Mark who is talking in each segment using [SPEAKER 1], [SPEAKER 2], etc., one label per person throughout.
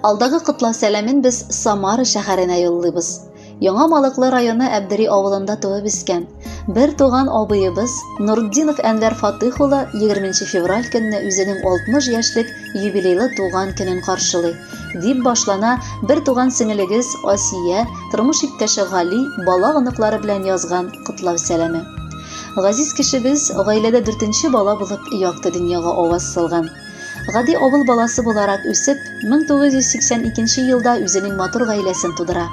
[SPEAKER 1] Алдагы котлау сәламен без Самара шәһәренә юллыйбыз. Яңа Малыклы районы Әбдери авылында туып үскән, бер туган абыебыз Нуртдинов Әнвәр Фатыйх улы 20 февраль көнне үзенең 60 яшьлек юбилейлы туган көнен каршылый, дип башлана бер туган сеңелегез Асия, тормыш иптәше Гали, бала-оныклары белән язган котлау сәламе. Газиз кешебез гаиләдә дүртенче бала булып якты дөньяга аваз салган. Гади авыл баласы буларак үсеп, 1982 елда үзенең матур гаиләсен тудыра.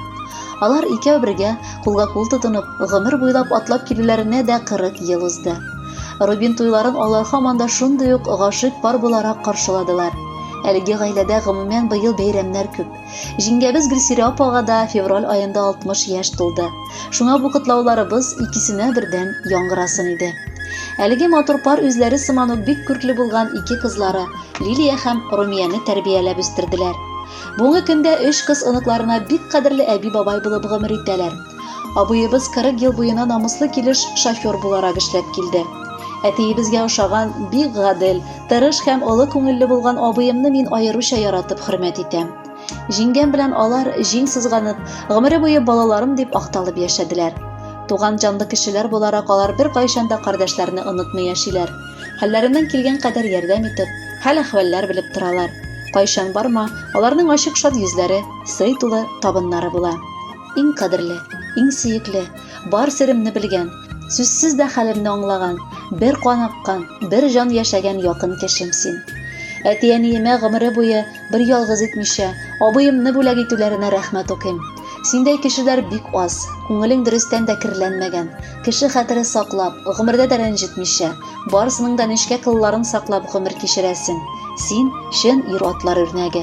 [SPEAKER 1] Алар икәү бергә, кулга-кул тотынып, гомер буйлап атлап килүләренә дә 40 ел узды. Рубин туйларын алар һаман да шундый ук гашыйк пар буларак каршыладылар. Әлеге гаиләдә гомумән быел бәйрәмнәр күп. Җиңгәбез Гөлсирә апага да февраль аенда 60 яшь тулды. Шуңа бу котлауларыбыз икесенә бердән яңгырасын иде. Әлеге матур пар үзләре сыман ук бик күркле булган ике кызлары Лилия һәм Румияне тәрбияләп үстерделәр. Бүгенге көндә өч кыз оныкларына бик кадерле әби-бабай булып гомер итәләр. Абыебыз 40 ел буена намуслы килеш шофер буларак эшләп килде. Әтиебезгә ошаган, бик гадел, тырыш һәм олы күңелле булган абыемны мин аеруча яратып хөрмәт итәм. Җиңгәм белән алар җиң сызганып, гомере буе балаларым дип акталып яшәделәр. Туган җанлы кешеләр буларак алар беркайчан да кардәшләрне онытмый яшиләр. Хәлләреннән килгән кадәр ярдәм итеп, хәл-әхвәлләр белеп торалар. Кайчан барма, аларның ачык шат йөзләре, сый тулы табыннары була. Иң кадерле, иң сөекле, бар серемне белгән, сүзсез дә хәлемне аңлаган, бер кан аккан, бер җан яшәгән якын кешем син. Әти-әниемә гомере буе бер ялгыз итмичә, абыемны бүләк итүләренә рәхмәт укыйм. Синдәй кешеләр бик аз, күңелең дөрестән дә керләнмәгән, кеше хәтере саклап, гомердә дә рәнҗетмичә, барысының да нечкә кылларын саклап гомер кичерәсең. Син, чын ир-атлар үрнәге.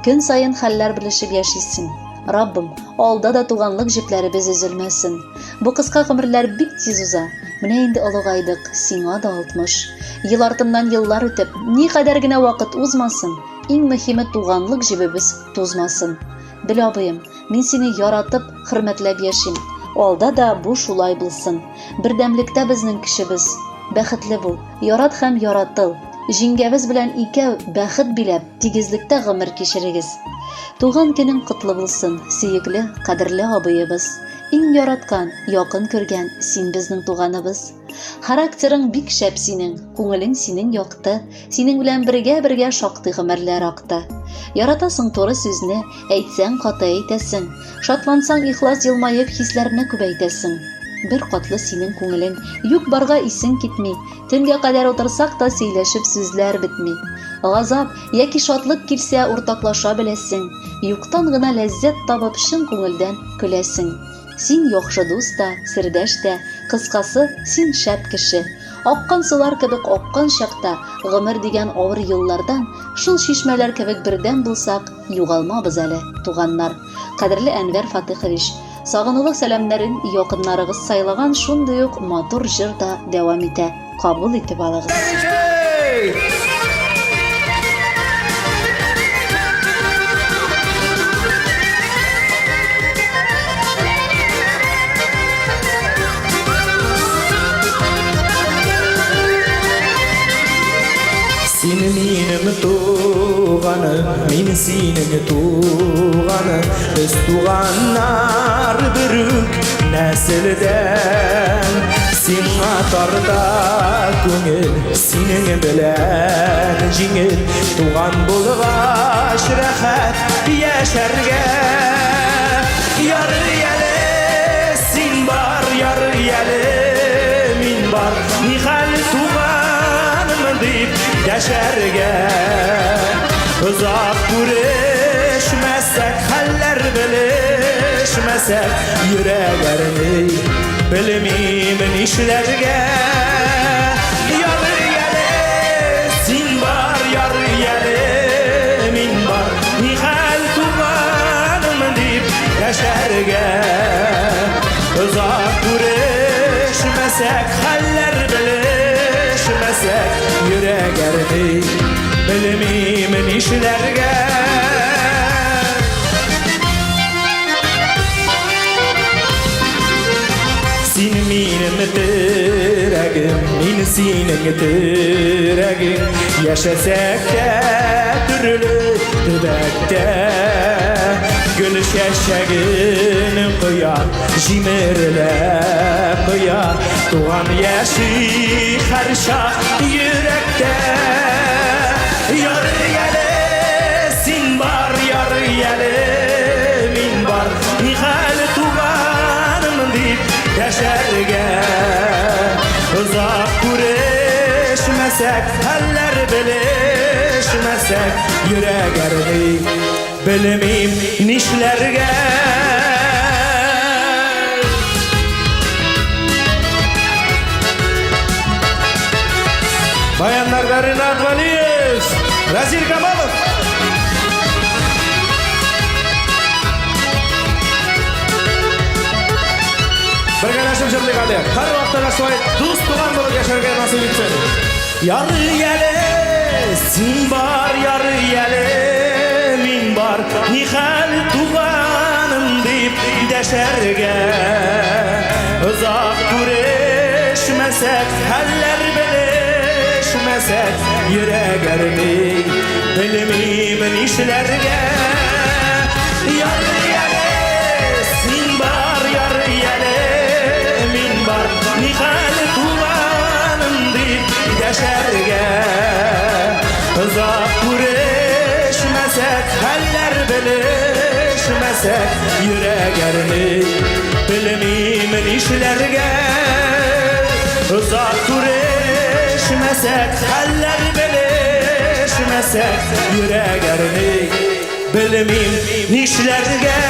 [SPEAKER 1] Көн саен хәлләр белешеп яшисең. Раббым, алда да туганлык җепләребез өзелмәсен. Бу кыска гомерләр бик тиз уза. Менә инде олыгайдык, сиңа да 60. Ел артыннан еллар үтеп, никадәр генә вакыт узмасын, иң мөһиме туганлык җебебез тузмасын. Бел, абыем, мин сине яратып, хөрмәтләп яшим. Алда да бу шулай булсын. Бердәмлектә безнең көчебез. Бәхетле бул, ярат һәм яратыл. Җиңгәбез белән икәү бәхет биләп, тигезлектә гомер кичерегез. Туган көнең котлы булсын, сөекле, кадерле абыебыз. Иң яраткан, якын күргән син безнең туганыбыз. Характерың бик шәп синең, күңелең синең якты, синең белән бергә-бергә шактый гомерләр акты. Яратасың туры сүзне, әйтсәң каты әйтәсең, шатлансаң ихлас елмаеп хисләрне күбәйтәсең. Бер катлы синең күңелең, юк-барга исең китми, төнгә кадәр утырсак та сөйләшеп сүзләр бетми. Газап яки шатлык килсә уртаклаша беләсең, юктан гына ләззәт табып чын күңелдән көләсең. Син яхшы дус та, сердәш тә, кыскасы, син шәп кеше. Аккан сулар кебек аккан чакта, гомер дигән авыр юллардан, шул чишмәләр кебек бердәм булсак, югалмабыз әле, туганнар. Кадерле Әнвәр Фатыхович, сагынулы сәламнәрен якыннарыгыз сайлаган шундый ук матур җыр да дәвам итә. Кабул итеп алыгыз.
[SPEAKER 2] Син минем туганым, мин синең туганым, без туганнар берүк нәселдән. Сиңа тарта күңел, синең белән җиңел, туган булгач рәхәт яшәргә. Ярый әле син бар, ярый әле мин бар, нихәл туганмын дип дәшәргә. Озак күрешмәсәк, хәлләр белешмәсәк, йөрәк әрни, белмим нишләргә. Ярый әле син бар, ярый әле мин бар, нихәл туганым дип дәшәргә. Озак күрешмәсәк, хәлләр белешмәсәк, йөрәк әрни, белмим нишләргә. Син минем терәгем, мин синең терәгең. Яшәсәк тә төрле төбәктә. Гөл чәчәген коя, җимерелә кыя. Туган яши һәрчак йөрәктә. Ярый әле син бар, ярый әле мин бар. Нихәл, туганым, дип дәшәргә. Озак күрешмәсәк, хәлләр белешмәсәк, йөрәк әрни, белмим нишләргә. Баяннарда Ренат Валиев, Разил Камалов. Бергәләшеп җырлыйк әле. Һәр вакытта да шулай дус туган булып яшәргә насыйп итсен. Ярый әле син бар, ярый әле мин бар. Нихәл, туганым, дип дәшәргә. Озак күрешмәсәк, хәлләр белешмәсәк, йөрәк әрни, белмим нишләргә. Ярый әле син бар, ярый әле мин бар. Нихәл, туганым, дип дәшәргә. Озак күрешмәсәк, хәлләр белешмәсәк, йөрәк әрни, белмим нишләргә. Озак күрешмәсәк, хәлләр белешмәсәк, йөрәк әрни, белмим нишләргә.